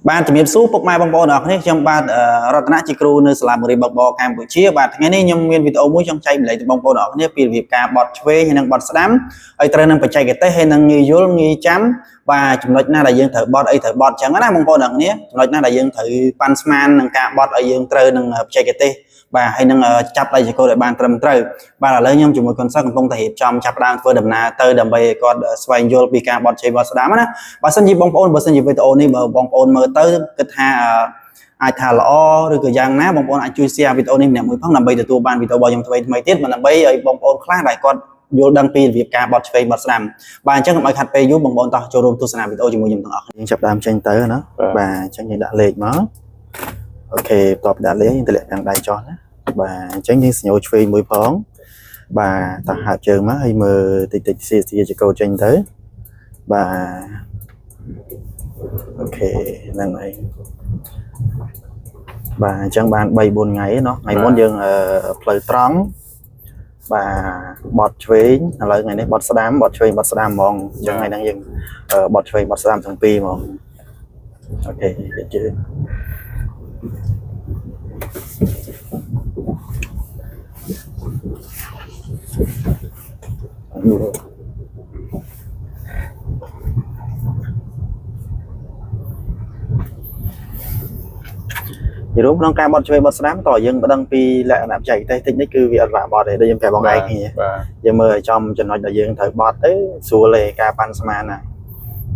បាទជំរាបសួរពុកម៉ែបងប្អូនទាំងអស់គ្នាខ្ញុំបាទរតនៈជាគ្រូនៅសាលាបង្រៀនបបរកម្ពុជាបាទថ្ងៃនេះខ្ញុំមានវីដេអូមួយចង់ចែករំលែកទៅបងប្អូនទាំងអស់គ្នាពីរបៀបការបត់ឆ្វេងហើយនិងបត់ស្ដាំហើយត្រូវនឹងបច្ចេកទេសហើយនឹងងាយយល់ងាយចាំបាទចំណុចណាដែលយើងត្រូវបត់អីត្រូវបត់អញ្ចឹងណាបងប្អូនទាំងអស់គ្នាចំណុចណាដែលយើងត្រូវប៉ាន់ស្មាននឹងការបត់ឲ្យយើងត្រូវនឹងបច្ចេកទេសបាទហើយនឹងចាប់ដៃចកលឲ្យបានត្រឹមត្រូវបាទឥឡូវខ្ញុំជាមួយកុនសិស្សកំពុងតែរៀបចំចាប់ផ្ដើមធ្វើដំណើរទៅដើម្បីឲ្យគាត់ស្វែងយល់ពីការបត់ឆ្វេងបត់ស្ដាំណា បើសិនជាបងប្អូនបើសិនជាវីដេអូនេះបើបងប្អូនមើលទៅគិតថាអាចថាល្អឬក៏យ៉ាងណាបងប្អូនអាចជួយ share វីដេអូនេះម្នាក់មួយផងដើម្បីទទួលបានវីដេអូរបស់ខ្ញុំថ្មីថ្មីទៀតដើម្បីឲ្យបងប្អូនខ្លះដែលគាត់យល់ដឹងពីរបៀបការបត់ឆ្វេងបត់ស្ដាំបាទអញ្ចឹងកុំឲ្យខាត់ពេលយូរបងប្អូនតោះចូលរួមទស្សនាវីដេអូជាមួយខ្ញុំទាំងអស់គ្នាយើងចាប់ដើមចេញទៅណាបាទអញ្ចឹងយើងដាក់លេខមក OK បន្ទាប់ពីដាក់លេខយើងតម្លាក់ខាងដៃចុះណាបាទអញ្ចឹងយើងសញ្ញោឆ្វេងមួយផងបាទតោះហើបជើងមកហើយមើលតិចតិចសៀសៀចកោចេញទៅបាទ OK ហ្នឹងហើយបាទអញ្ចឹងបាន3 4ថ្ងៃเนาะថ្ងៃមុនយើងផ្លូវត្រង់បាទបត់ឆ្វេងឥឡូវថ្ងៃនេះបត់ស្ដាំបត់ឆ្វេងបត់ស្ដាំហ្មងអញ្ចឹងថ្ងៃហ្នឹងយើងបត់ឆ្វេងបត់ស្ដាំទាំងពីរហ្មង OK ជឿនិយាយរួមក្នុងការបត់ឆ្វេងបត់ស្ដាំតើយើងមិនដឹងពីលក្ខណៈបច្ចេកទេសតិចនេះគឺវាអត់បាក់បត់ទេដូចខ្ញុំប្រាប់បងឯងគ្នា បាទ យើងមើលឲ្យចំចំណុចដែលយើងត្រូវបត់ទៅស្រួលទេការប៉ាន់ស្មានណា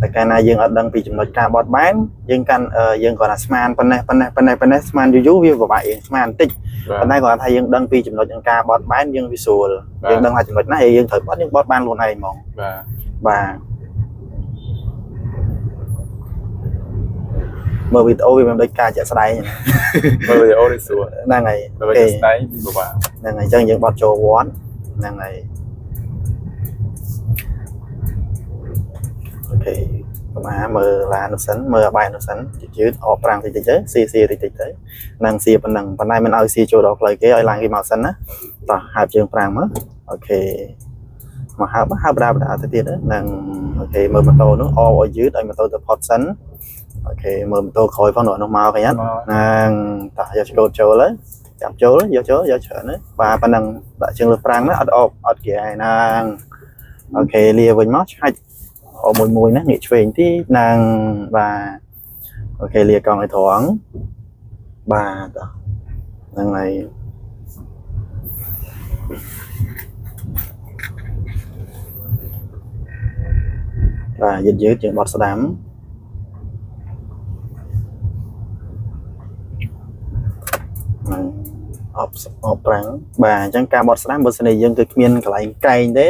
តែកាលណាយើងអត់ដឹងពីចំណុចការបត់បែនយើងកាន់យើងគ្រាន់តែស្មានប៉ុណ្ណេះប៉ុណ្ណេះប៉ុណ្ណេះប៉ុណ្ណេះស្មានយូរយូរវាពិបាកយើងស្មានបន្តិច បាទ ប៉ុន្តែគ្រាន់តែថាយើងដឹងពីចំណុចនៃការបត់បែនយើងវាស្រួលយើងដឹងថាចំណុចណាយើងត្រូវបត់យើងបត់បានខ្លួនឯងហ្មង បាទ បាទមើលវីដេអូវាមិនដូចការជាក់ស្ដែង មើលវីដេអូនេះស្រួល ហ្នឹងហើយ ដល់ពេលស្ដែងពិបាក ហ្នឹងហើយអញ្ចឹងយើងបត់ចូលវត្តហ្នឹងហើយ OK ប្រហែលមើលឡាននោះសិនមើលអបាយនោះសិនយឺតៗអកប្រាំងតិចតិចទៅស៊ីស៊ីតិចតិចទៅនឹងស៊ីប៉ុណ្ណឹងប៉ុន្តែមិនឲ្យស៊ីចូលដល់ផ្លូវគេឲ្យឡានគេមកសិនណាតោះហើបជើងប្រាំងមក OK មកហើបហើបដាបដាទៅទៀតហ្នឹង OK មើលម៉ូតូនោះអឲ្យយឺតឲ្យម៉ូតូទៅផុតសិន OK មើលម៉ូតូក្រោយផងនោះនោះមកឃើញអត់ ហ្នឹងតោះយកឆ្កូតចូលហើយចាប់ចូលយកចូលយកច្រើនណាបាទប៉ុណ្ណឹងដាក់ជើងលើប្រាំងណាអត់អបអត់គេឯហ្នឹង OK លាវិញមកឆាច់អមួយមួយណាងាកឆ្វេងទីហ្នឹងបាទ OK លាកង់ឲ្យត្រង់បាទតោះហ្នឹងហើយបាទយឺតយឺតយើងបត់ស្ដាំហ្នឹងអបអបប្រាំងបាទអញ្ចឹងការបត់ស្ដាំបើសិនជាយើងគឺគ្មានកន្លែងកែងទេ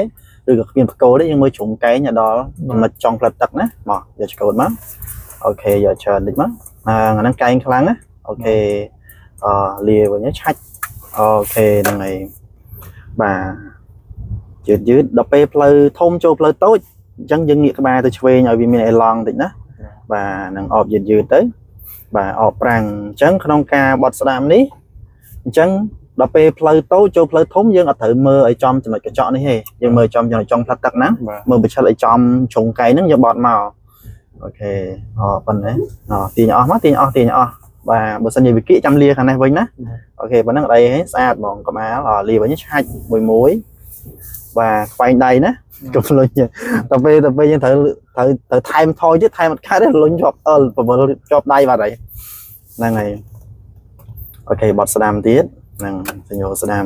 ឬក៏គ្មានបកគោទេយើងមើលជ្រុងកែងឲ្យដល់ចំណុចចុងផ្លិតទឹកណាមកយកឆ្កូតមក OK យកច្រើនតិចមកអាហ្នឹងកែងខ្លាំងណា OK អលាវិញឆាច់ OK ហ្នឹងហើយបាទយឺតយឺតដល់ពេលផ្លូវធំចូលផ្លូវតូចអញ្ចឹងយើងងាកក្បាលទៅឆ្វេងឲ្យវាមានអេឡង់តិចណាបាទនឹងអបយឺតយឺតទៅបាទអបប្រាំងអញ្ចឹងក្នុងការបត់ស្ដាំនេះអញ្ចឹងដល់ពេលផ្លូវតូចចូលផ្លូវធំយើងអត់ត្រូវមើលឲ្យចំចំណុចកញ្ចក់នេះទេយើងមើលចំចំណុចចុងផ្លិតទឹកណា បាទ មើលបញ្ឆិតឲ្យចំជ្រុងកែងហ្នឹងយើងបត់មក OK អប៉ុណ្ណេះអទាញអស់មកទាញអស់ទាញអស់បាទបើសិនជាវិគិចាំលាខាងនេះវិញណា OK ប៉ុណ្ណឹងអត់អីទេស្អាតហ្មងកម្អាលអលាវិញឆាច់មួយមួយបាទខ្វែងដៃណាកុំលុញដល់ពេលដល់ពេលយើងត្រូវត្រូវត្រូវថែមថយទៀតថែមអត់ខាត់ទេលុញជាប់អឺពវល់ជាប់ដៃបាត់ហើយហ្នឹងហើយ OK បត់ស្ដាំទៀតហ្នឹងសញ្ញោស្ដាំ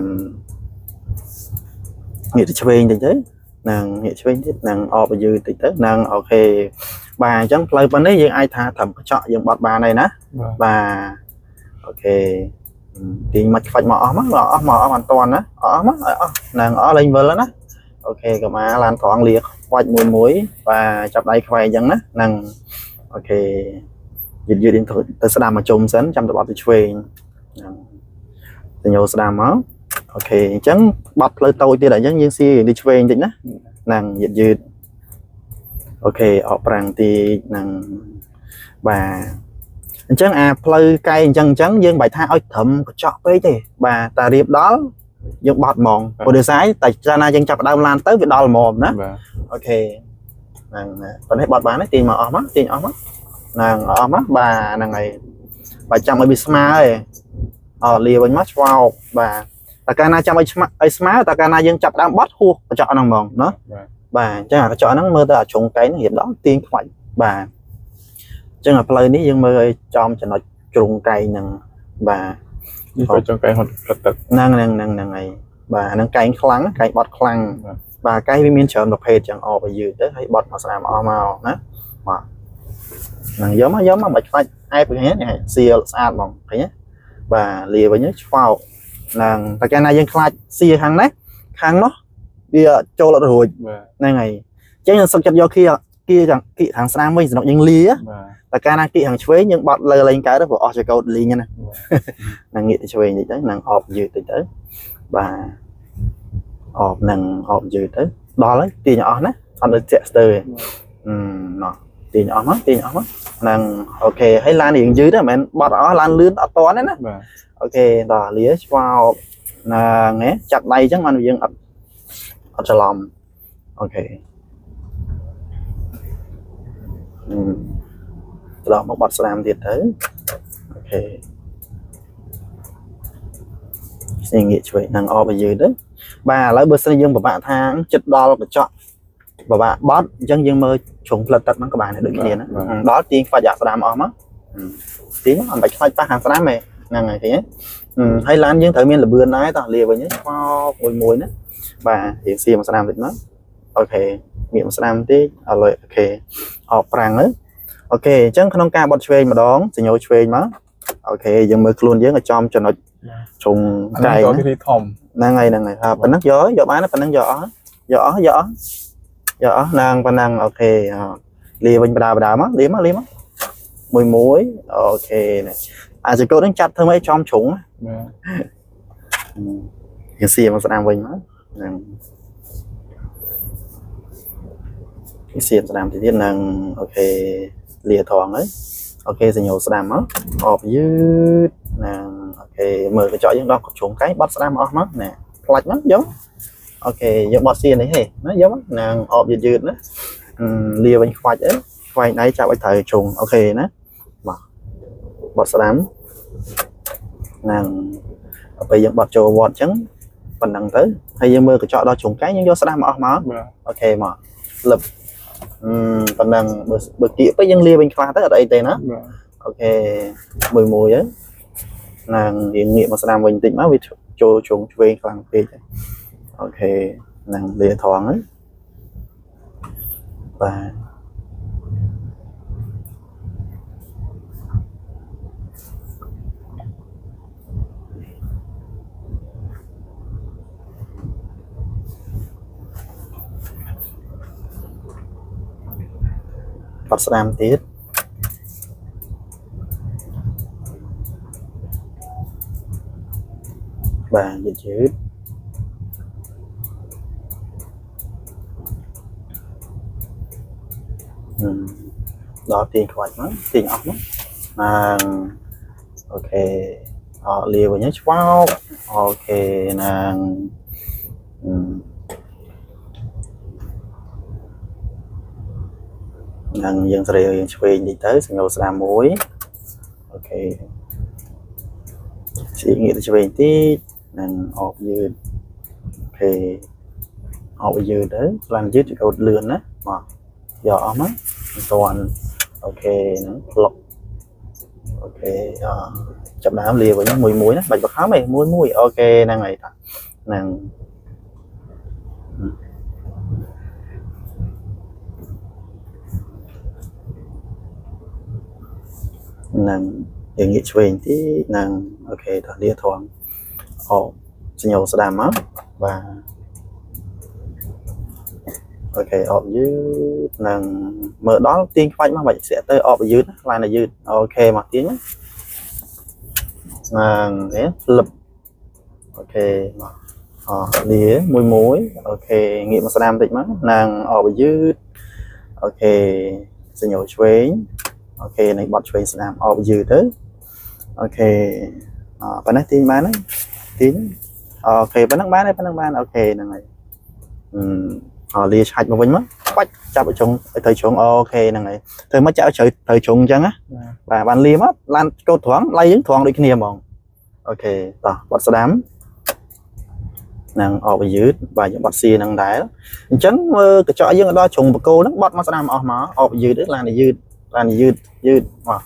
ងាកទៅឆ្វេងតិចទៅហ្នឹងងាកឆ្វេងទៀតហ្នឹងអបយឺតិចទៅហ្នឹង OK បាទអញ្ចឹងផ្លូវប៉ុណ្នេះយើងអាចថាត្រឹមកញ្ចក់យើងបត់បានហើយណា បាទ បាទ OK ទាញមកខ្វាច់មកអស់មកមកអស់មកអស់បានតន់ណាអស់មកឲ្យអស់ហ្នឹងអស់លេងវិលហើយណា OK កម្អាឡានត្រង់លាខ្វាច់មួយមួយបាទចាប់ដៃខ្វែងអញ្ចឹងណាហ្នឹង OK យឺតយឺតយើងទៅទៅស្ដាំមកជុំសិនចាំទៅបត់ទៅឆ្វេងហ្នឹងសញ្ញោស្ដាំមក OK អញ្ចឹងបត់ផ្លូវតូចទៀតអញ្ចឹងយើងស៊ីទៅឆ្វេងតិចណាហ្នឹងយឺតយឺត OK អកប្រាំងតិចហ្នឹងបាទអញ្ចឹងអាផ្លូវកែងអញ្ចឹងអញ្ចឹងយើងមិនបាច់ថាឲ្យត្រឹមកញ្ចក់ពេកទេបាទតែរៀបដល់យើងបត់ហ្មងព្រោះដោយសារតែកាលណាយើងចាប់ផ្ដើមឡានទៅវាដល់ហ្មងណា បាទ OK ហ្នឹងណាប៉ុណ្ណេះបត់បានទេទាញមកអស់មកទាញអស់មក ហ្នឹងអស់មកបាទហ្នឹងហើយបាទចាំឲ្យវាស្មើឯងអលាវិញមកឆ្វោកបាទតែកាលណាចាំឲ្យឆ្មាឲ្យស្មើតែកាលណាយើងចាប់ដើមបត់ហួសកញ្ចក់ហ្នឹងហ្មងណា បាទ បាទអញ្ចឹងអាកញ្ចក់ហ្នឹងមើលទៅអាជ្រុងកែងហ្នឹងរៀបដល់ទាញខ្វាច់បាទអញ្ចឹងអាផ្លូវនេះយើងមើលឲ្យចំចំណុចជ្រុងកែងហ្នឹងបាទ នេះក៏ចង់កែហត់ផ្លិតទឹក ហ្នឹងហ្នឹងហ្នឹងហ្នឹងហើយបាទអាហ្នឹងកែងខ្លាំងកែងបត់ខ្លាំង បាទ បាទកែងវាមានច្រើនប្រភេទចឹងអបឲ្យយឺតទៅហើយបត់មកស្ដាមអស់មកណាបាទហ្នឹងយកមកយកមកមិនខ្លាច់អែបឃើញទេសៀលស្អាតហ្មងឃើញទេបាទលាវិញឆ្វោកហ្នឹងតែកាលណាយើងខ្លាចសៀខាងនេះខាងនោះវាចូលអត់រួច បាទ ហ្នឹងហើយអញ្ចឹងយើងសុខចិត្តយកគៀគៀខាងគៀខាងស្ដាមវិញសំណុកយើងលា បាទ តែកាលណាគៀកខាងឆ្វេងយើងបត់លើលេងកើតទៅព្រោះអស់ចកោតលីងហ្នឹងណា ហ្នឹងងាកទៅឆ្វេងតិចទៅហ្នឹងអបយឺតតិចទៅបាទអបហ្នឹងអបយឺតទៅដល់ហើយទាញអស់ណាអត់ដូចចាក់ស្ទើរទេអឺណោះទាញអស់មកទាញអស់មកហ្នឹង OK ហើយឡានរៀងយឺតហ្នឹងមិនមែនបត់អស់ឡានលឿនអត់តន់ទេណា បាទ OK ដល់លាឆ្វោកហ្នឹងហ៎ចាប់ដៃអញ្ចឹងបានយើងអត់អត់ច្រឡំ OK អឺត្រឡប់មកបត់ស្ដាមទៀតទៅ OK ស្នេះងាកឆ្វេងនឹងអបឲ្យយឺតទៅបាទឥឡូវបើសិនយើងពិបាកថាចិត្តដល់កញ្ចក់ពិបាកបត់អញ្ចឹងយើងមើលជ្រុងផ្លិតទឹកហ្នឹងក៏បានដែរដូចគ្នាណាដល់ទាញខ្វាច់អាស្ដាមអស់មកទាញអត់បាច់ខ្លាចប៉ះខាងស្ដាមទេហ្នឹងហើយឃើញទេហើយឡានយើងត្រូវមានលបឿនដែរតោះលាវិញឆ្វោកមួយមួយណាបាទរៀងសៀមស្ដាមតិចមក OK ងាកមកស្ដាមតិចឥឡូវ OK អបប្រាំងទៅ OK អញ្ចឹងក្នុងការបត់ឆ្វេងម្ដងសញ្ញោឆ្វេងមក OK យើងមើលខ្លួនយើងឲ្យចំចំណុចជ្រុង អានេះក៏ កែងណា ទីធំ ហ្នឹងហើយហ្នឹងហើយអ่าប៉ុណ្ណឹងយកយកបានប៉ុណ្ណឹងយកអស់យកអស់យកអស់យកអស់ហ្នឹងប៉ុណ្ណឹង OK អលាវិញបដាបដាមកលាមកលាមកមួយមួយ OK នេះអាចកូនហ្នឹងចាប់ធ្វើម៉េចចំជ្រុងណា បាទ យើងសៀមកស្ដាមវិញមកហ្នឹងសៀមស្ដាមទៀតហ្នឹង OK លាថងហើយ OK សញ្ញោស្ដាមមកអបយឺតហ្នឹង OK មើលកញ្ចក់យើងដល់ជ្រុងកែងបត់ស្ដាមអស់មកណាផ្លាច់មកយក OK យកបត់សៀននេះហេណាយកមកហ្នឹងអបយឺតយឺតណាលាវិញខ្វាច់អីខ្វែងដៃចាប់ឲ្យត្រូវជ្រុង OK ណាបាទបត់ស្ដាមហ្នឹងដល់ពេលយើងបត់ចូលវត្តអញ្ចឹងប៉ុណ្ណឹងទៅហើយយើងមើលកញ្ចក់ដល់ជ្រុងកែងយើងយកស្ដាមមកអស់មក បាទ OK មកលឹបអឺប៉ុណ្ណឹងបើបើគៀកពេកយើងលាវិញខ្លះទៅអត់អីទេណា បាទ OK មួយមួយហ្នឹងហ្នឹងរៀងងាកមកស្ដាំវិញបន្តិចមកវាចូលជ្រុងឆ្វេងខ្លាំងពេកហើយ OK ហ្នឹងលាថងហ្នឹងបាទបត់ស្ដាំទៀតបាទយឺតយឺតហឹមដល់ទាញខ្វាច់មកទាញអស់មកហ្នឹង OK អលាវិញហើយឆ្វោក OK ហ្នឹងហឹមហ្នឹងយើងសេរីយើងឆ្វេងតិចទៅសញ្ញោស្ដាមមួយ OK ស្អៀងងាកទៅឆ្វេងតិចហ្នឹងអបយឺត OK អបយឺតទៅខ្លាំងយឺតចកោតលឿនណាមកយកអស់មកមិនតាន់ OK ហ្នឹងផ្លុក OK អចាប់ដើមលាវិញមួយមួយណាបាច់បខំទេមួយមួយ OK ហ្នឹងហើយតាហ្នឹងហ្នឹងយើងងាកឆ្វេងតិចហ្នឹង OK តោះលាថងអបសញ្ញោស្ដាំមកបាទ OK អបយឺតហ្នឹងមើលដល់ទាញខ្វាច់មកបាច់ស្រាក់ទៅអបយឺតណាឡានយឺត OK មកទាញមកហ្នឹងនេះលឹប OK មកអលាមួយមួយ OK ងាកមកស្ដាំបន្តិចមកហ្នឹងអបយឺត OK សញ្ញោឆ្វេង OK នេះបត់ឆ្វេងស្ដាំអបយឺតទៅ OK អប៉ុណ្ណេះទាញបានហើយទាញ OK ប៉ុណ្ណឹងបានហើយប៉ុណ្ណឹងបាន OK ហ្នឹងហើយអឺអលាឆាច់មកវិញមក ខ្វាច់ចាប់ឲ្យជ្រុងឲ្យត្រូវជ្រុង OK ហ្នឹងហើយធ្វើមកចាប់ឲ្យត្រូវត្រូវជ្រុងអញ្ចឹងណា បាទ បាទបានលាមកឡានកោតត្រង់ឡៃយើងត្រង់ដូចគ្នាហ្មង OK តោះបត់ស្ដាំហ្នឹងអបយឺតបាទយើងបត់ស៊ីហ្នឹងដែរអញ្ចឹងមើលកញ្ចក់យើងដល់ជ្រុងបកគោហ្នឹងបត់មកស្ដាំអស់មកអបយឺតឡានយឺតឡានយឺតយឺតមក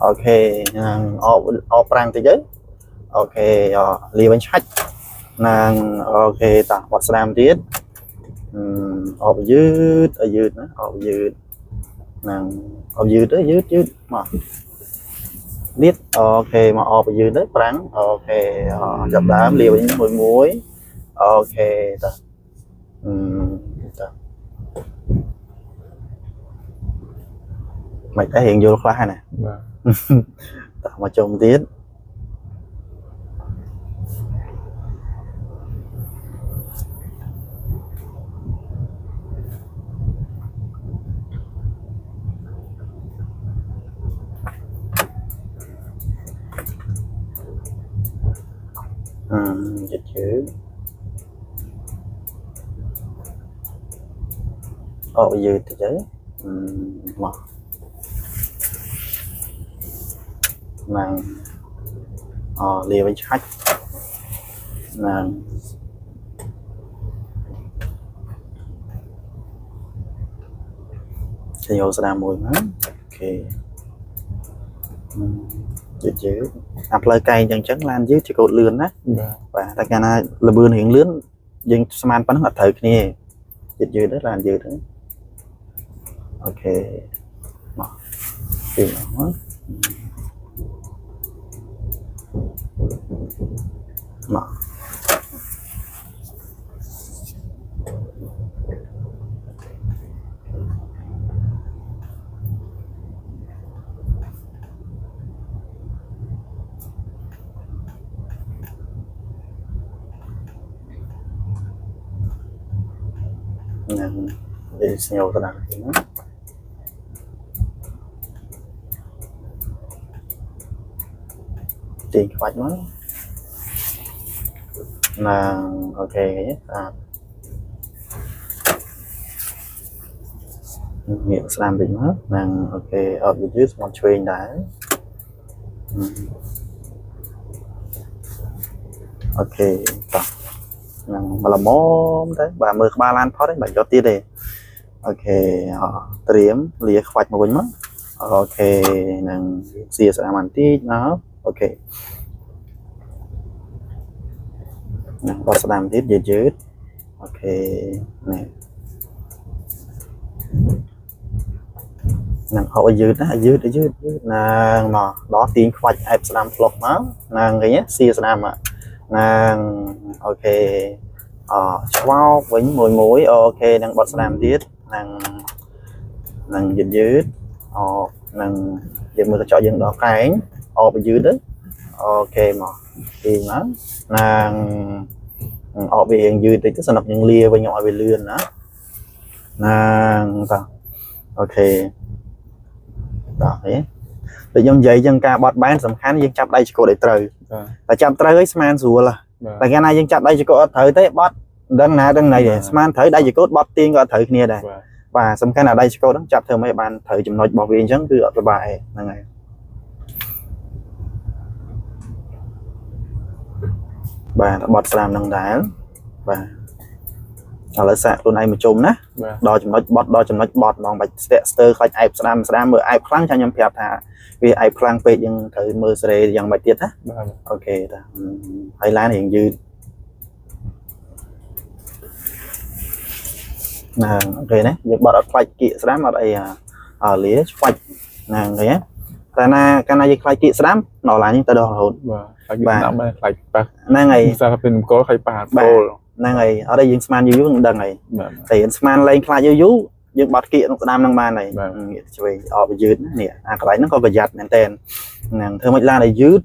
OK ហ្នឹងអបអបប្រាំងតិចទៅ OK អលាវិញឆាច់ហ្នឹង OK តោះបត់ស្ដាំទៀតអបយឺតឲ្យយឺតណាអបយឺតហ្នឹងអបយឺតទៅយឺតយឺតមកលៀត OK មកអបយឺតទៅប្រាំង OK ចាប់ដើមលាវិញមួយមួយ OK តោះតោះមិនដែររៀងយល់ខ្លះណា បាទ តោះមកជុំទៀតចិត្តជឿអបយឺតតិចទៅមកហ្នឹងអលាវិញឆាច់ហ្នឹងគេយកស្ដាមមួយមក OK យឺតយឺតអាផ្លូវកែងចឹងចឹងឡានយឺតជាកូតលឿនណា បាទ បាទតែកាលណាលបឿនរៀងលឿនយើងស្មានប៉ុណ្ណឹងអត់ត្រូវគ្នាយឺតយឺតទៅឡានយឺតទៅ OK មកពីមកមកហ្នឹងវាស្ញោទៅដល់ហ្នឹងទាញខ្វាច់មកហ្នឹង OK ឃើញទេស្អាតងាកស្ដាំតិចមកហ្នឹង OK អត់យឺតយឺតស្មត់ឆ្វេងដែរ OK តោះហ្នឹងមកល្មមទៅបាទមើលក្បាលឡានផុតហ្នឹងបាទយកទៀតទេ OK អត្រៀមលាខ្វាច់មកវិញមក OK ហ្នឹងសៀស្ដាំបន្តិចមក OK ហ្នឹងបត់ស្ដាំទៀតយឺតយឺត OK នេះហ្នឹងហៅឲ្យយឺតណាយឺតយឺតយឺតហ្នឹងមកដល់ទាញខ្វាច់អែបស្ដាំផ្លុកមកហ្នឹងឃើញទេសៀស្ដាំហ្នឹង OK អឆ្វោកវិញមួយមួយ OK ហ្នឹងបត់ស្ដាំទៀតហ្នឹងហ្នឹងយឺតយឺតអហ្នឹងយើងមើលកញ្ចក់យើងដល់កែងអបយឺតទៅ OK មកទាញមកហ្នឹងអបវារៀងយឺតតិចទៅសំណុកយើងលាវិញឲ្យវាលឿនណាហ្នឹងតោះ OK តោះហេដូចខ្ញុំនិយាយចឹងការបត់បែនសំខាន់យើងចាប់ដៃចង្កូតឲ្យត្រូវ បាទ តែចាប់ត្រូវឲ្យស្មានស្រួល បាទ តែកាលណាយើងចាប់ដៃចង្កូតអត់ត្រូវទេបត់មិនដឹងណាដឹងណីទេស្មានត្រូវដៃចង្កូតបត់ទាញក៏អត់ត្រូវគ្នាដែរ បាទ បាទសំខាន់អាដៃចង្កូតហ្នឹងចាប់ធ្វើម៉េចបានត្រូវចំណុចរបស់វាអញ្ចឹងគឺអត់ពិបាកទេហ្នឹងហើយបាទបត់ស្រាមហ្នឹងដែរបាទឥឡូវសាកខ្លួនឯងមកជុំណា បាទ ដល់ចំណុចបត់ដល់ចំណុចបត់ហ្មងបាច់ស្ទាក់ស្ទើរខ្លាចអែបស្ដាំស្ដាំមើលអែបខ្លាំងចាំខ្ញុំប្រាប់ថាវាអែបខ្លាំងពេកយើងត្រូវមើលសេរីយ៉ាងម៉េចទៀតណា បាទ OK តាហើយឡានរៀងយឺតហ្នឹង OK ណាយើងបត់អត់ខ្លាចគៀកស្ដាំអត់អីអលាឆ្វាច់ហ្នឹងឃើញទេតែណាកាលណាយើងខ្លាចគៀកស្ដាំដល់ឡានយើងទៅដល់រហូត បាទខ្លាចស្ដាំដែរខ្លាចប៉ះ ហ្នឹងហើយ ភាសាពេលមកខ្លាចប៉ះគោល ហ្នឹងហើយអត់ទេយើងស្មានយូរយូរនឹងដឹងហើយ បាទ តែយើងស្មានលែងខ្លាចយូរយូរយើងបត់គៀកក្នុងស្ដាំហ្នឹងបានហើយ បាទ ងាកឆ្វេងអបយឺតណានេះអាកន្លែងហ្នឹងក៏ប្រយ័ត្នមែនតើហ្នឹងធ្វើមិនឡានឲ្យយឺត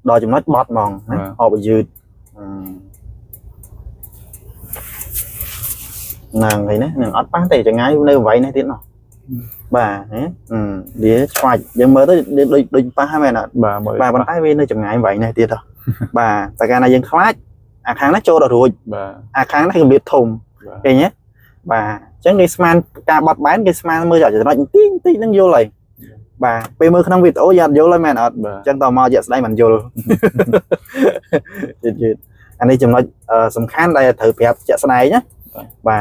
ដល់ចំណុចបត់ហ្មងណាអបយឺតហ្នឹងហើយណានឹងអត់ប៉ះទេចងាយនៅវៃនេះទៀតណោះបាទហ៎វាឆ្វាច់យើងមើលទៅដូចដូចប៉ះហ្នឹងមែនអត់ បាទមើល បាទប៉ុន្តែវានៅចម្ងាយវែងនេះទៀតហ៎បាទតែកាលណាយើងខ្លាចអាខាងនេះចូលដល់រួច បាទ អាខាងនេះគឺរបៀបធំ បាទ ឃើញទេ បាទអញ្ចឹងគេស្មានការបត់បែនគេស្មានមើលចំណុចបន្តិចបន្តិចហ្នឹងយល់ហើយបាទពេលមើលក្នុងវីដេអូយ៉ាត់យល់ហើយមែនអត់ បាទ អញ្ចឹងតមកជាក់ស្ដែងមិនយល់ យឺតយឺតអានេះចំណុចសំខាន់ដែលត្រូវប្រាប់ជាក់ស្ដែងណាបា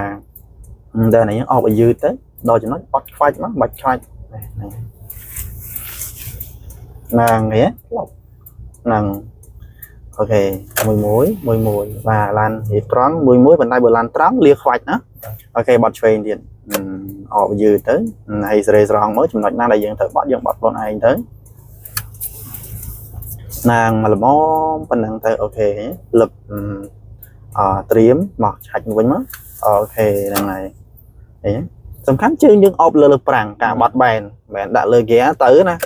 ទតែនេះអបឲ្យយឺតទៅដល់ចំណុចអត់ខ្វាច់មកបាច់ខ្លាច់ហ្នឹងហ្នឹងហ្នឹងអូខេមួយមួយមួយមួយបាទឡានរៀបត្រង់មួយមួយប៉ុន្តែបើឡានត្រង់លាខ្វាច់ណាអូខេបត់ឆ្វេងទៀតអបយឺតទៅហើយសេរីស្រង់មើលចំណុចណាដែលយើងត្រូវបត់យើងបត់ខ្លួនឯងទៅណាងមកល្មមប៉ុណ្ណឹងទៅអូខេលឹបអត្រៀមមកឆាច់វិញមកអូខេហ្នឹងហើយអីសំខាន់ជើងយើងអបលើលើប្រាំងការបត់បែនមិនមែនដាក់លើហ្គាទៅណា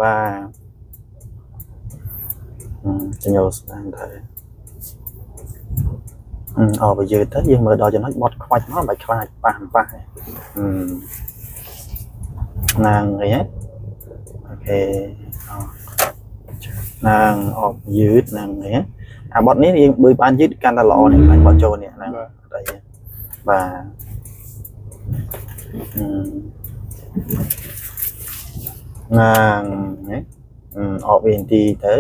បាទញោស្ដាងទៅអបយឺតទៅយើងមើលដល់ចំណុចបត់ខ្វាច់មកមិនខ្លាចប៉ះប៉ះណាងអីហ៎អូខេណាងអបយឺតណាងអីអាបត់នេះយើងបើបានយឺតកាន់តែល្អនេះបាញ់បត់ចូលនេះហ្នឹងអីបាទណាងអបវិញទីទៅ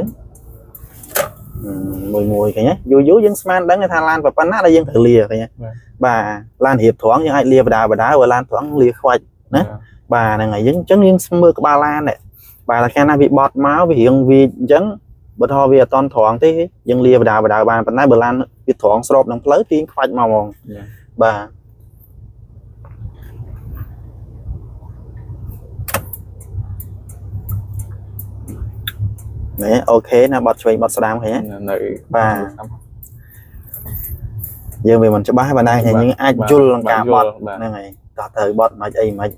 មួយមួយឃើញយូរយូរយើងស្មានដឹងថាឡានប៉ុណ្ណាដែលយើងត្រូវលាឃើញបាទឡានរៀបត្រង់យើងអាចលាបដាបដាបើឡានត្រង់លាខ្វាច់ណាបាទហ្នឹងហើយយើងអញ្ចឹងយើងមើលក្បាលឡាននេះបាទតែកាលណាវាបត់មកវារៀងវាអញ្ចឹងបើថាវាអត់តន់ត្រង់ទេយើងលាបដាបដាបានប៉ុន្តែបើឡានវាត្រង់ស្របនឹងផ្លូវទាញខ្វាច់មកហ្មងបាទនេះអូខេណាបត់ឆ្វេងបត់ស្ដាំឃើញ នៅ បាទយើងវាមិនច្បាស់ប៉ុន្តែយើងអាចយល់ក្នុងការបត់ហ្នឹងហើយតោះទៅបត់មិនអីមិន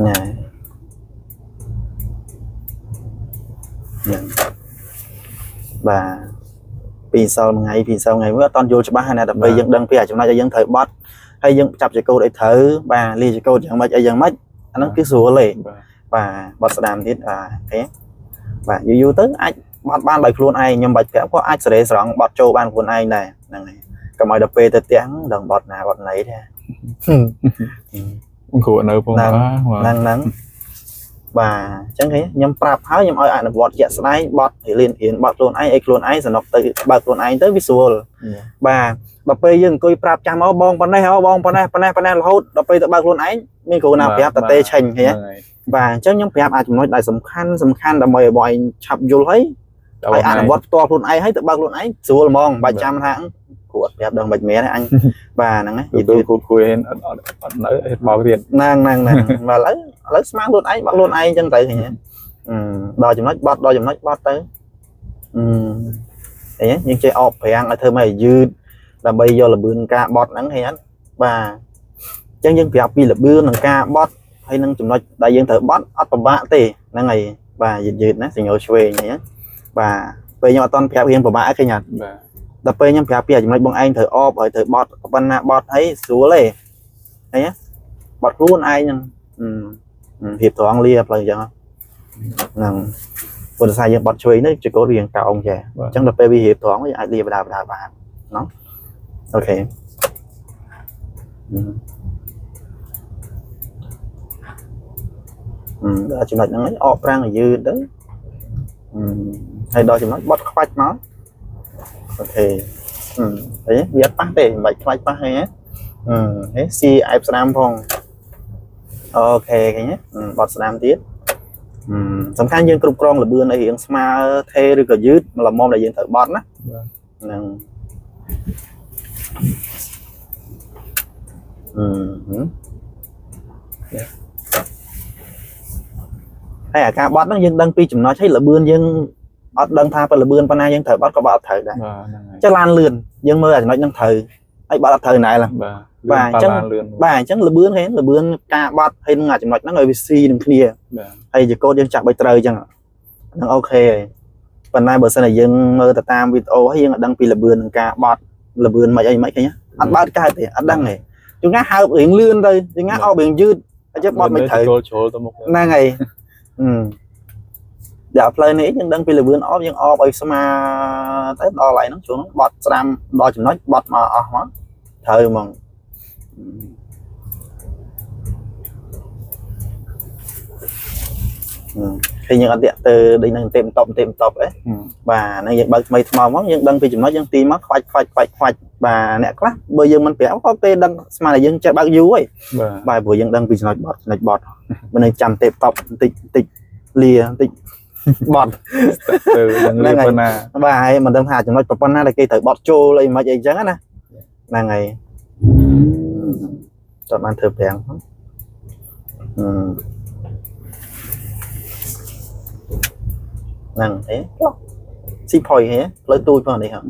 ណែបាទពីសិលមួយថ្ងៃពីសិលថ្ងៃមួយអត់តន់យល់ច្បាស់ណាដើម្បីយើងដឹងពីអាចំណុចដែលយើងត្រូវបត់ហើយយើងចាប់ចកោតអីត្រូវបាទលាចកោតយ៉ាងម៉េចអីយ៉ាងម៉េចអាហ្នឹងគឺស្រួលទេបាទបត់ស្ដាមទៀតបាទអូខេបាទយូរយូរទៅអាចបត់បានដោយខ្លួនឯងខ្ញុំបាច់ប្រាប់ក៏អាចសេរីស្រង់បត់ចូលបានខ្លួនឯងដែរហ្នឹងហើយកុំឲ្យដល់ពេលទៅផ្ទះដឹងបត់ណាបត់ណីទេ គ្រូនៅផង ហ្នឹងហ្នឹងបាទអញ្ចឹងឃើញខ្ញុំប្រាប់ហើយខ្ញុំឲ្យអនុវត្តជាក់ស្ដែងបត់រៀនរៀនបត់ខ្លួនឯងអីខ្លួនឯងសំណុកទៅបើខ្លួនឯងទៅវាស្រួលបាទដល់ពេលយើងអង្គុយប្រាប់ចាំមកបងប៉ុណ្ណេះហ៎បងប៉ុណ្ណេះប៉ុណ្ណេះប៉ុណ្ណេះរហូតដល់ពេលទៅបើខ្លួនឯងមានគ្រូណាប្រាប់តទេឆេញឃើញបាទអញ្ចឹងខ្ញុំប្រាប់អាចចំណុចដែលសំខាន់សំខាន់ដើម្បីឲ្យបងឯងឆាប់យល់ហើយហើយអនុវត្តផ្ទាល់ខ្លួនឯងហើយទៅបើខ្លួនឯងស្រួលហ្មងបាច់ចាំថាគ្រូអត់ប្រាប់ដឹងបាច់មែនទេអញបាទហ្នឹង យូរគ្រូគួយអត់អត់អត់នៅបោកទៀត ហ្នឹងហ្នឹងហ្នឹងបាទឥឡូវស្មានខ្លួនឯងបត់ខ្លួនឯងអញ្ចឹងទៅឃើញដល់ចំណុចបត់ដល់ចំណុចបត់ទៅអីយើងចេះអបប្រាំងឲ្យធ្វើមកឲ្យយឺតដើម្បីយកលបឿនការបត់ហ្នឹងឃើញអត់បាទអញ្ចឹងយើងប្រាប់ពីលបឿននឹងការបត់ហើយនឹងចំណុចដែលយើងត្រូវបត់អត់ពិបាកទេហ្នឹងហើយបាទយឺតយឺតណាសញ្ញោឆ្វេងហ្នឹងបាទពេលខ្ញុំអត់តន់ប្រាប់រៀងពិបាកឃើញអត់ បាទ ដល់ពេលខ្ញុំប្រាប់ពីចំណុចបងឯងត្រូវអបហើយត្រូវបត់ប៉ុណ្ណាបត់អីស្រួលទេអីបត់ខ្លួនឯងហ្នឹងភាពត្រង់លាផ្លូវអញ្ចឹងហ្នឹងពុទ្ធសាសយើងបត់ឆ្វេងនេះចកោតវាកោងចេះអញ្ចឹងដល់ពេលវារៀបត្រង់វាអាចលាបដាបដាបានណោះអូខេដល់ចំណុចហ្នឹងអកប្រាំងឲ្យយឺតទៅហើយដល់ចំណុចបត់ខ្វាច់មកអូខេអីវាអត់ប៉ះទេមិនបាច់ខ្លាចប៉ះអីណាហេស៊ីអែបស្ដាំផងអូខេឃើញទេបត់ស្ដាំទៀតសំខាន់យើងគ្រប់គ្រងលបឿនអីរៀងស្មើថេឬក៏យឺតល្មមដែលយើងត្រូវបត់ណាហ្នឹងហើយអាការបត់ហ្នឹងយើងដឹងពីចំណុចហើយលបឿនយើងអត់ដឹងថាបើលបឿនប៉ុណ្ណាយើងត្រូវបត់ក៏បត់អត់ត្រូវដែរចាឡានលឿនយើងមើលអាចំណុចហ្នឹងត្រូវហើយបត់អត់ត្រូវណែឡើយ បាទអញ្ចឹង បាទអញ្ចឹងលបឿនឃើញលបឿនការបត់ហើយនឹងអាចំណុចហ្នឹងឲ្យវាស៊ីនឹងគ្នាហើយចកោតយើងចាក់ឲ្យត្រូវអញ្ចឹងហ្នឹងអូខេហើយប៉ុន្តែបើសិនតែយើងមើលទៅតាមវីដេអូហើយយើងអត់ដឹងពីលបឿននឹងការបត់លបឿនមិនអីមិនឃើញអត់បើកកើតទេអត់ដឹងទេជួនកាលហើបរៀងលឿនទៅជួនកាលអោបរៀងយឺតអញ្ចឹងបត់មិនត្រូវ ជ្រុលទៅមុខ ហ្នឹងហើយ ដាក់ផ្លូវនេះយើងដឹងពីលឿនអបយើងអបឲ្យស្មើទៅដល់កន្លែងហ្នឹងជួនហ្នឹងបត់ស្ដាំដល់ចំណុចបត់មកអស់មកត្រូវហ្មងឃើញយើងអត់តាក់ទៅដូចនឹងទេមតបទេមតបអីបាទហ្នឹងយើងបើកថ្មីថ្មោងមកយើងដឹងពីចំណុចយើងទីមកខ្វាច់ខ្វាច់ខ្វាច់ខ្វាច់បាទអ្នកខ្លះបើយើងមិនប្រាប់ក៏គេដឹងស្មានតែយើងចេះបើកយូរហើយ បាទ បាទព្រោះយើងដឹងពីចំណុចបត់ចំណុចបត់មិននឹងចាំទេបតបបន្តិចបន្តិចលាបន្តិចបត់ ទៅដឹងលៀបប៉ុណ្ណា បាទហើយមិនដឹងថាចំណុចប៉ុណ្ណាដែលគេត្រូវបត់ចូលអីមិនអីចឹងណាហ្នឹងហើយតើបានធ្វើប្រាំងហ្នឹងហ្នឹងអីស៊ីផុយហ៎ផ្លូវទូចផងនេះហ៎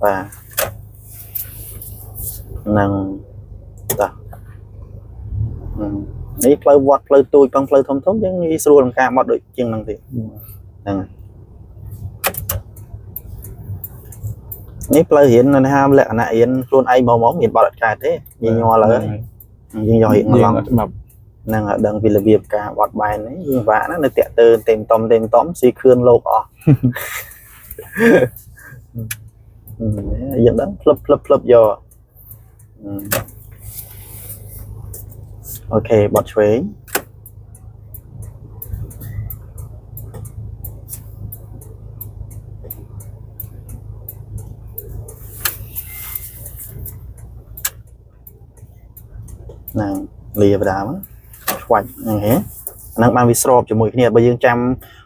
បាទហ្នឹងតោះនេះផ្លូវវត្តផ្លូវទូចផងផ្លូវធំធំយើងងាយស្រួលក្នុងការបត់ដូចជាងហ្នឹងទៀតហ្នឹងនេះផ្លូវរៀននៅហាមលក្ខណៈរៀនខ្លួនឯងមកមកមានបត់អត់កើតទេញញ័រឡើយយើងយករៀងឡង យើងអត់ច្បាប់ ហ្នឹងឲ្យដឹងពីរបៀបការបត់បែននេះយើងបាក់ណានៅតាក់ទើទេមតំទេមតំស៊ីខឿនលោកអស់យើងដឹងផ្លឹបផ្លឹបផ្លឹបយកអូខេបត់ឆ្វេងហ្នឹងលាបដាមឆ្វាច់ហ្នឹងហ៎ហ្នឹងបានវាស្របជាមួយគ្នាបើយើងចាំ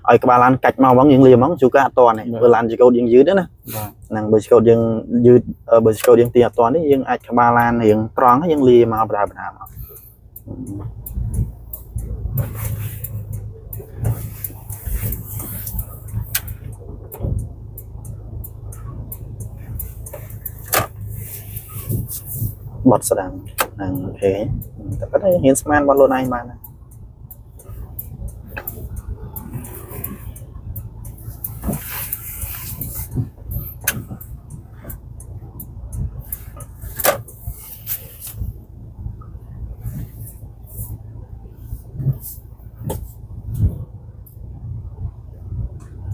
ឲ្យក្បាលឡានកាច់មកហ្មងយើងលាហ្មងជួនកាលអត់តាន់ទេបើឡានចកោតយើងយឺតណា បាទ ហ្នឹងបើឆ្កោតយើងយឺតបើឆ្កោតយើងទាអត់តាន់នេះយើងអាចក្បាលឡានរៀងត្រង់យើងលាមកបដាបដាមកបត់ស្ដាំហ្នឹងអូខេតែប៉ុន្តែរៀនស្មានបត់ខ្លួនឯងបានណា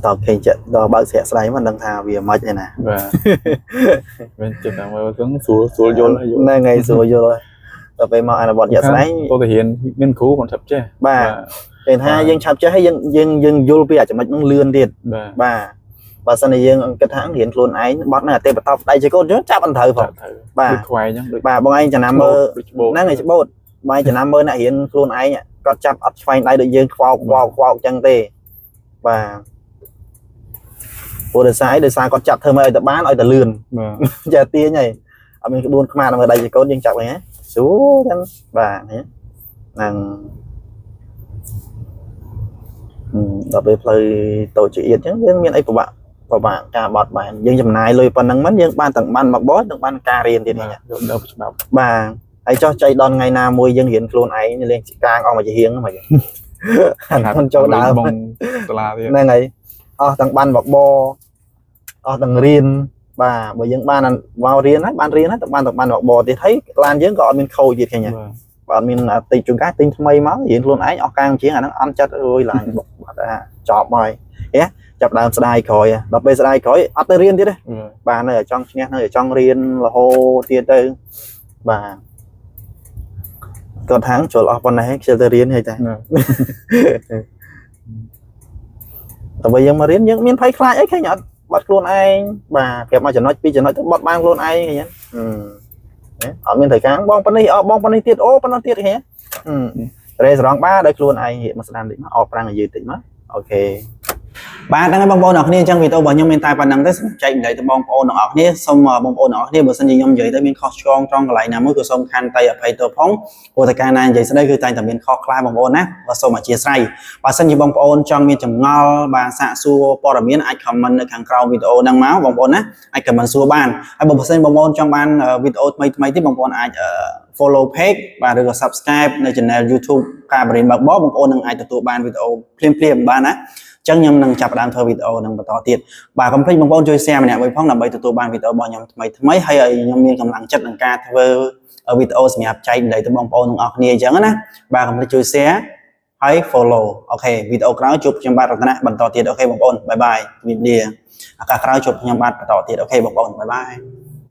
តើគេចិត្តដល់បើកស្រាក់ស្ដែងមិនដឹងថាវាមិនឯណា បាទវិញចិត្តតែមើលទៅស្រួលស្រួលយល់ហើយយល់ ហ្នឹងហើយស្រួលយល់ហើយដល់ពេលមកអនុវត្តជាក់ស្ដែង ទៅទៅរៀនមានគ្រូគាត់ឆាប់ចេះ បាទគេថាយើងឆាប់ចេះហើយយើងយើងយើងយល់ពីអាចំណុចហ្នឹងលឿនទៀត បាទ បាទបើសិនជាយើងគិតថារៀនខ្លួនឯងបត់នៅអតិបតបដៃជាកូនយើងចាប់អត់ត្រូវផង ត្រូវ បាទ ដូចខ្វែងអញ្ចឹងដូច បាទបងឯងចំណាំមើល ដូចច្បូត ហ្នឹងឯងច្បូតបងឯងចំណាំមើលអ្នករៀនខ្លួនឯងគាត់ចាប់អត់ឆ្វែងដៃដូចយើងខ្វោកខ្វោកខ្វោកអញ្ចឹងទេបាទព្រោះដោយសារអីដោយសារគាត់ចាប់ធ្វើមកឲ្យតែបានឲ្យតែលឿន បាទ ចេះទាញហើយអត់មានក្បួនខ្មាតមើលដៃជាកូនយើងចាប់ហ្នឹងហ៎ស្រួលចឹងបាទហ្នឹងហ្នឹងដល់ពេលផ្លូវតូចជាអៀតចឹងយើងមានអីពិបាកពិបាកការបត់បែនយើងចំណាយលុយប៉ុណ្ណឹងមិនយើងបានទាំងបានមកបោទាំងបានការរៀនទៀតនេះ យល់ដល់ច្បាប់ បាទហើយចោះចៃដល់ថ្ងៃណាមួយយើងរៀនខ្លួនឯងលេងកាងអស់មកជាហៀងហ្នឹងមកអាហ្នឹងចូលដើម បងសាលាទៀត ហ្នឹងហើយអស់ទាំងបានបបអស់ទាំងរៀនបាទបើយើងបានមករៀនហើយបានរៀនហើយទាំងបានទាំងបានបបទៀតហើយឡានយើងក៏អត់មានខូចទៀតឃើញទេ បាទ បើអត់មានតិចជួនកាលទិញថ្មីមករៀនខ្លួនឯងអស់កាងជាងអាហ្នឹងអន់ចិត្តអើយឡានបុកបាត់អាចប់ហើយហេចាប់ដើមស្ដាយក្រោយដល់ពេលស្ដាយក្រោយអត់ទៅរៀនទៀតទេ បាទ បាទនៅតែចង់ឈ្នះនៅតែចង់រៀនរហូតទៀតទៅបាទគាត់ថាងចូលអស់ប៉ុណ្ណេះខ្ជិលទៅរៀនហើយតែ ណា តែបើយើងមករៀនយើងមានភ័យខ្លាចអីឃើញអត់បាត់ខ្លួនឯងបាទប្រាប់មកចំណុចពីរចំណុចទៅបាត់បានខ្លួនឯងឃើញអត់អត់មានត្រូវការបងប៉ុណ្នេះអបងប៉ុណ្នេះទៀតអូប៉ុណ្ណោះទៀតឃើញរេស្រងបាដោយខ្លួនឯងងាកមកស្ដាំតិចមកអោប្រាំងឲ្យយឺតតិចមកអូខេបាទហ្នឹងហើយបងប្អូនអរគ្នាអញ្ចឹងវីដេអូរបស់ខ្ញុំមានតែប៉ុណ្្នឹងទេសូមចែកម្លែកទៅបងប្អូនទាំងអស់គ្នាសូមបងប្អូនទាំងអស់គ្នាបើសិនជាខ្ញុំនិយាយទៅមានខុសឆ្គងត្រង់កន្លែងណាមួយក៏សូមខន្តីអភ័យទោសផងព្រោះតែកាលណានិយាយស្ដីគឺតែងតែមានខុសខ្លះបងប្អូនណាក៏សូមអធិស្ឋានបើសិនជាបងប្អូនចង់មានចម្ងល់បាទសាកសួរព័ត៌មានអាច comment នៅខាងក្រោមវីដេអូហ្នឹងមកបងប្អូនណាអាច comment សួរបានហើយបើសិនបងប្អូនចង់បានវីដេអូថ្មីថ្មីទៀតបងប្អូនអាច follow page បាទឬក៏ subscribe នៅ channel YouTube ការបរិញ្ញាបត្របងប្អូននឹងអាចទទួលបានវីដេអូភ្លាមៗបានណាអញ្ចឹងខ្ញុំនឹងចាប់ផ្ដើមធ្វើវីដេអូនឹងបន្តទៀតបាទកុំភ្លេចបងប្អូនជួយ share ម្នាក់មួយផងដើម្បីទទួលបានវីដេអូរបស់ខ្ញុំថ្មីថ្មីហើយឲ្យខ្ញុំមានកម្លាំងចិត្តក្នុងការធ្វើវីដេអូសម្រាប់ចែកម្លែកទៅបងប្អូនទាំងអស់គ្នាអញ្ចឹងណាបាទកុំភ្លេចជួយ share ហើយ follow. OK វីដេអូក្រោយជួបខ្ញុំបាទរតនៈបន្តទៀត OK បងប្អូន bye bye ជំរាបលាឱកាសក្រោយជួបខ្ញុំបាទបន្តទៀត OK បងប្អូន bye bye.